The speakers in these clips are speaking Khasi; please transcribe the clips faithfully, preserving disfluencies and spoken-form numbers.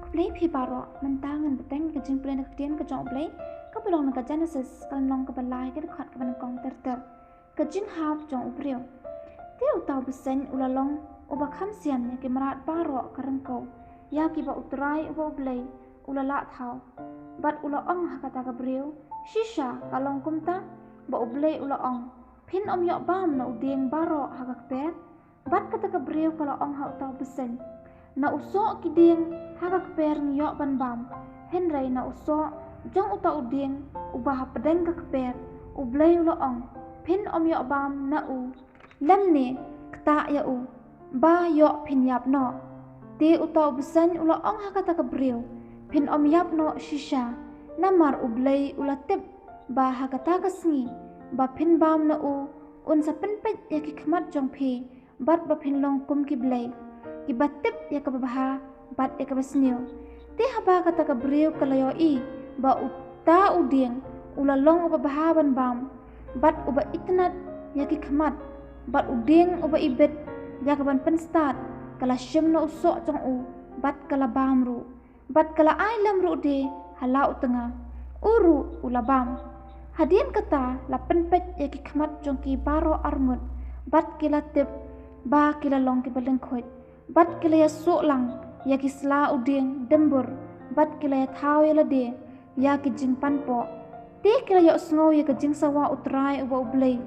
Khublei phi baroh, mynta ngan bteng ka jingpule na ka ktien ka jong U Blei, kaba long na ka Genesis, ka lynnong kaba lai, ka dkhot kaba nyngkong ter ter. Ka jinghap jong u briew. Te uta u bseiñ u la long uba kham sian ïa ki mrad baroh ka ryngkew, ïa kiba U Trai uba U Blei u la lah thaw. Bad u la ong ha kata ka briew, shisha ka long kumta, ba U Blei u la ong, phin ym ïoh bam na u dieng baroh ha ka kper. Bad kata ka briew ka la ong ha uta u bseiñ, na u soh ki dieng ha ka kper ngi ïoh ban bam, hynrei na u soh jong uta u dieng uba hapdeng ka kper, U Blei u la ong, phin ym ïoh bam na u. Lymne ktah ïa u, ba ïoh phin ïap noh. Te uta u bseiñ u la ong ha kata ka briew, phin ym ïap noh shisha, namar U Blei u la tip ba ha kata ka sngi ba phin bam na u, un sa pynpeit ïa ki khmat jong phi, bad ba phin long kum ki blei, kiba tip ïa kaba bha bad ïa kaba sniew. Te haba kata ka briew ka la ïohi ba uta u dieng u la long uba bha ban bam, bad uba itynnad ïa ki khmat, bad u dieng uba ibit ïa ka ban pynstad, ka la shim na u soh jong u, bad ka la bam ruh. Bad ka la ai lem ruh de ha la u tnga, u ruh u la bam. Hadien kata la pynpeit ïa ki khmat jong ki baroh arngut, bad ki la tip ba ki la long kiba lyngkhuid. Bad ki la ïasuh lang ïa ki sla u dieng dymbur, bad ki la ïathaw ïa lade ïa ki jingpanpoh. Te ki la ïohsngew ïa ka jingsawa U Trai uba U Blei,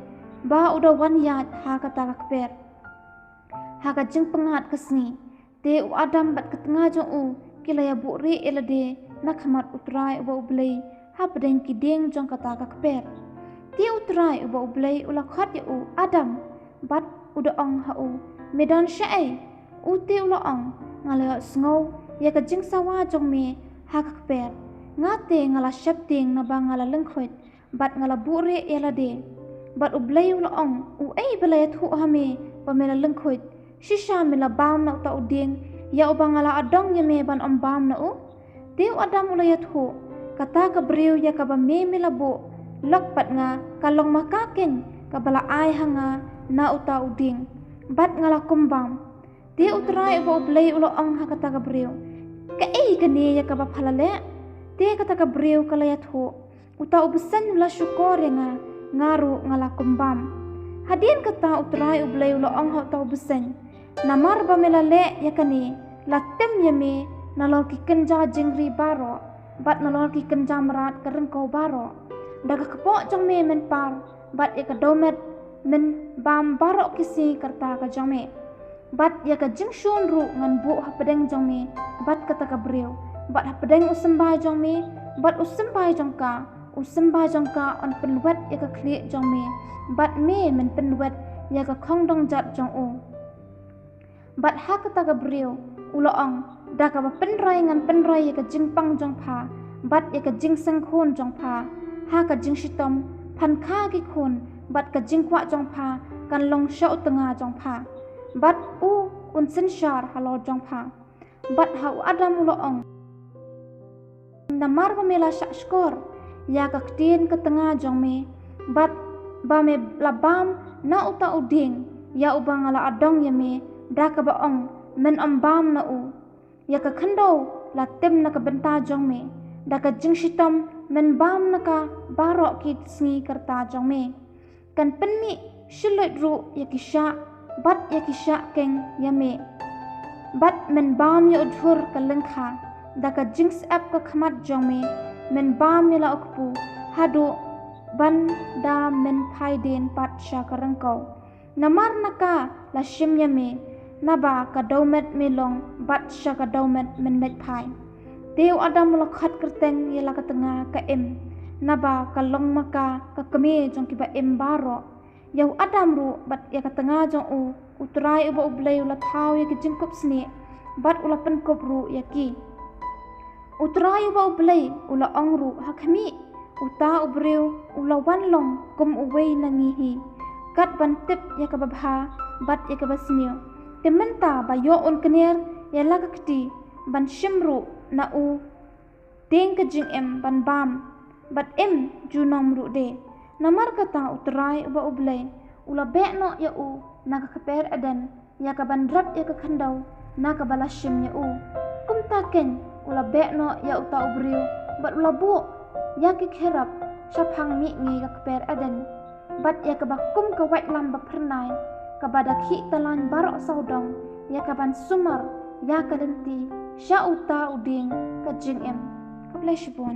ba u da wan ïaid ha kata ka kper, ha ka jingpyngngad ka sngi. Te u Adam bad ka tnga jong u ki la ïabuhrieh ïa lade na khmat U Trai uba U Blei, hapdeng ki dieng jong kata ka kper. Te U Trai uba U Blei u la khot ïa u, Adam, bad u da ong ha u, me don shaei? U te u la ong, nga la ïohsngew ïa ka jingsawa jong me ha ka kper. Nga te nga la sheptieng naba nga la lyngkhuid, bad nga la buhrieh ïa lade. Bad U Blei u la ong, uei ba la ïathuh ha me ba me la lyngkhuid? Shisha me la bam na uta u dieng ïa uba nga la adong ïa me ban ym bam na u? Te u Adam u la ïathuh, kata ka briew ïa kaba me me la buh lok bad nga, ka long ma ka keiñ kaba la ai ha nga na uta u dieng, bad nga la kum bam. Te U Trai uba U Blei u la ong ha kata ka briew, kaei kane ïa kaba pha la leh? Te kata ka briew ka la ïathuh, uta u bseiñ u la shukor ïa nga, nga ruh nga la kum bam. Hadien kata U Trai U Blei u la ong ha uta u bseiñ, namar ba me la leh ïa kane, la tim ïa me nalor ki kynja jingri baroh, bad nalor ki kynja mrad ka ryngkew baroh. Da ka kpoh jong me men par, bad ïa ka dewmet men bam baroh ki sngi ka rta ka jong me. Bad ïa ka jingshun ruh ngan buh hapdeng jong me bad kata ka briew, bad hapdeng u symbai jong me bad u symbai jong ka, u symbai jong ka un pynwet ïa ka khlieh jong me, bad me men pynwet ïa ka khongdong jat jong u. Bad ha kata ka briew u la ong, da kaba pynroi ngan pynroi ïa ka jingpang jong pha bad ïa ka jingseng khun jong pha. Ha ka jingshitom phan kha ki khun, bad ka jingkwah jong pha kan long sha u tnga jong pha, bad u un synshar halor jong pha. Bad ha u Adam u la ong, namar ba me la shah shkor ïa ka ktien ka tnga jong me, bad ba me la bam na uta u dieng ïa uba nga la adong ïa me, da kaba ong, men ym bam na u. Ïa ka khyndew la tim na ka bynta jong me, da ka jingshitom men bam na ka baroh ki sngi ka rta jong me. Kan pynmih shiluit ruh ïa ki shah, bad ïa ki shah keiñ ïa me. Bad men bam ïa u jhur ka lyngkha, da ka jingsyep ka khmat jong me men bam ïa la u kpu, haduh ban da men phai dien pat sha ka ryngkew. Namar na ka la shim ïa me, naba ka dewmet me long, bad sha ka dewmet men leit phai. Te u Adam u la khot kyrteng ïa la ka tnga ka Im, naba ka long ma ka ka kmie jong kiba im baroh. Ïa u Adam ruh bad ïa ka tnga jong u, U Trai uba U Blei u la thaw ïa ki jingkup snieh, bad u la pynkup ruh ïa ki. U Trai uba U Blei u la ong ruh, ha khmih, uta u briew u la wan long kum uwei na ngi hi, kat ban tip ïa kaba bha bad ïa kaba sniew. Te mynta ba ïoh un kner ïa la ka kti, ban shim ruh na u tieng ka jingim ban bam, bad im junom ruh de. Namar kata U Trai uba U Blei u la beh noh ïa u na ka kper Eden, ïa ka ban rep ïa ka khyndew na kaba la shim ïa u. Kumta keiñ u la beh noh ïa uta u briew bad u la buh ïa ki kherub shaphang mihngi ka kper Eden, bad ïa kaba kum ka waitlam ba phyrnai kaba da khih talan baroh sawdong, ïa kaban sumar ïa ka lynti sha uta u dieng ka jingim. Khublei shibun.